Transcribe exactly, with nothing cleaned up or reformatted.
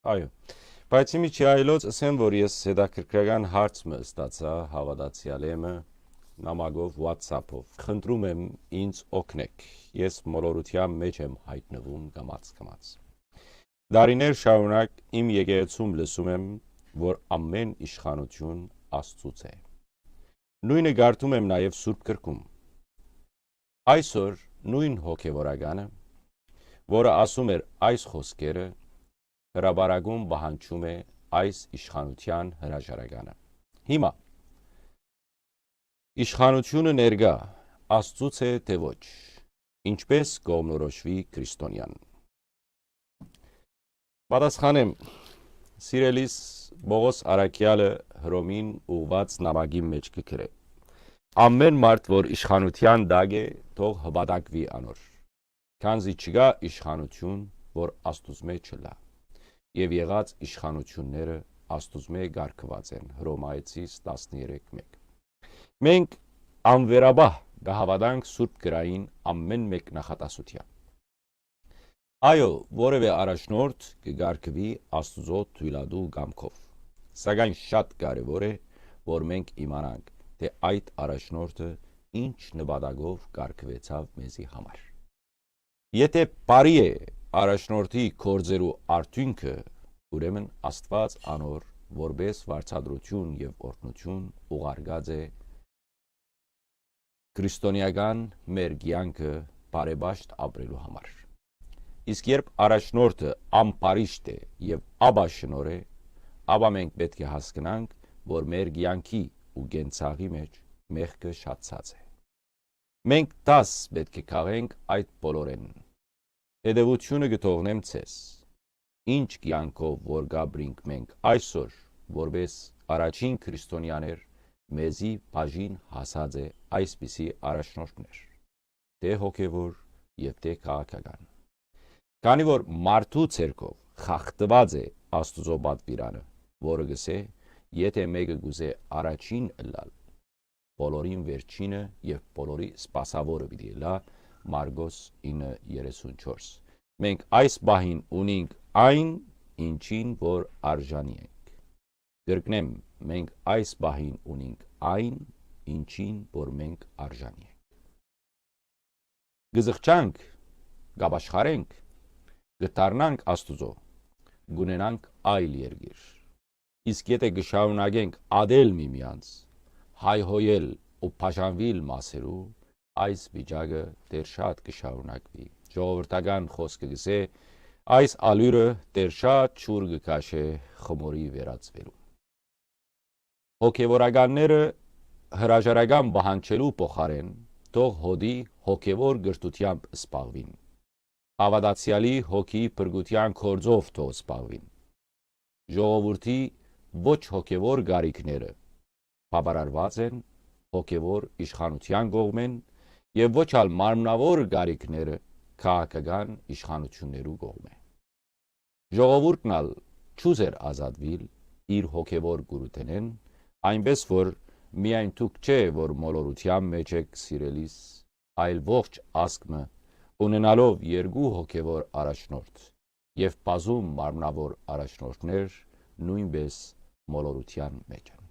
Այո, բայց իմի չի այլոց, ըսեմ, որ ես հետաքրքրական հարց մը ստացա հաւատացեալէ մը նամակով, WhatsApp-ով։ Խնդրում եմ, ինձ օգնեք, ես մոլորութեան մէջ եմ յայտնվում կամաց-կամաց։ Դարիներ շարունակ իմ եկեղեցում լսում եմ, որ ամեն իշխանութիւն Աստծուց է։ Նոյնը կարդում եմ նաեւ Սուրբ Գրքում։ Այսօր նոյն հոգեվորականը, որը ասում էր այս խօսքերը, հրապարակում պահանջում է այս իշխանութեան հրաժարականը։ Հիմա, իշխանութիւնը ներկայ Աստծուց է, թէ ոչ, ինչպէս կողմնորոշուի քրիստոնեան։ Պատասխանեմ, սիրելիս, Պողոս առաքեալը Հռոմին ուղղուած նամակին մէջ կը գրէ. «Ամեն մարդ, որ իշխանութեան տակ է, թող հպատակուի անոր, քանզի չկայ իշխանութիւն, որ Աստուծմէ չըլլայ, եւ եղած իշխանութիւնները Աստուծմէ կարգուած են», Հռոմայեցիս տասներեք մէկ։ Մենք անվերապահ կը հաւատանք Սուրբ Գրային ամեն մէկ նախատասութեան։ Այո, որեւէ առաջնորդ կը կարգուի Աստուծոյ թոյլատու կամքով, սակայն շատ կարեւոր է, որ մենք իմանանք, թէ այդ առաջնորդը ինչ նպատակով կարգուեցաւ մեզի համար։ Եթէ բարի է առաջնորդի գործերու արդիւնքը, ուրեմն Աստուած անոր որպէս վարձատրութիւն եւ օրհնութիւն ուղարկած է քրիստոնեական մեր կեանքը բարեպաշտ ապրելու համար։ Իսկ երբ առաջնորդը ամբարիշտ է եւ աբաշնորհ է, ապա մենք պէտք է հասկնանք, որ մեր կեանքի ու կենցաղի մէջ մեղքը շատացած է։ Մենք դաս պէտք է քաղենք այդ բոլորէն։ Հետեւութիւնը կը թողնեմ ձեզ։ Ինչ կեանքով որ կապրինք մենք այսօր, որպէս առաջին քրիստոնեաներ, մեզի բաժին հասած է այսպիսի առաջնորդներ, թէ հոգեվոր եւ թէ քաղաքական։ Քանի որ մարդու ձեռքով խախտուած է Աստուծոյ պատուիրանը, որը կ'ըսէ, եթէ մէկը կ'ուզէ առաջին ըլլալ, բոլորին վերջինը եւ բոլորի սպասաւորը պիտի ըլլայ, Մարկոս ինը երեսուն չորս։ Մենք այս պահին ունինք այն, ինչին որ արժանի ենք։ Կրկնեմ, մենք այս պահին ունինք այն, ինչին որ մենք արժանի ենք։ Կը զղջանք, կ'ապաշխարենք, կը դառնանք Աստուծոյ, կ'ունենանք այլ երկիր։ Իսկ եթէ կը շարունակենք ատել միմեանց, հայհոյել ու բաժանուիլ մասերու, այս վիճակը դեռ շատ կը շարունակուի։ Ժողովրդական խօսքը կ'ըսէ, այս ալիւրը դեռ շատ ջուր կը քաշէ խմորի վերածուելու։ Հոգեվորականները հրաժարական պահանջելու փոխարէն թող հօդի հոգեվոր կրթութեամբ զբաղուին։ Հաւատացեալի հոգի փրկութեան գործով թող զբաղուին։ Ժողովուրդի ոչ հոգեվոր կարիքները բաւարարուած են հոգեվոր իշխանութեան կողմէն եւ ոչ ալ մարմնաւոր կարիքները քաղաքական իշխանութիւններու կողմէ։ Ժողովուրդն ալ չուզեր ազատուիլ իր հոգեվոր կուրութենէն, այնպէս որ միայն դուք չէ, որ մոլորութեան մէջ էք, սիրելիս, այլ ողջ ազգ մը, ունենալով երկու հոգեվոր առաջնորդ եւ բազում մարմնաւոր առաջնորդներ, նոյնպէս մոլորութեան մէջ են։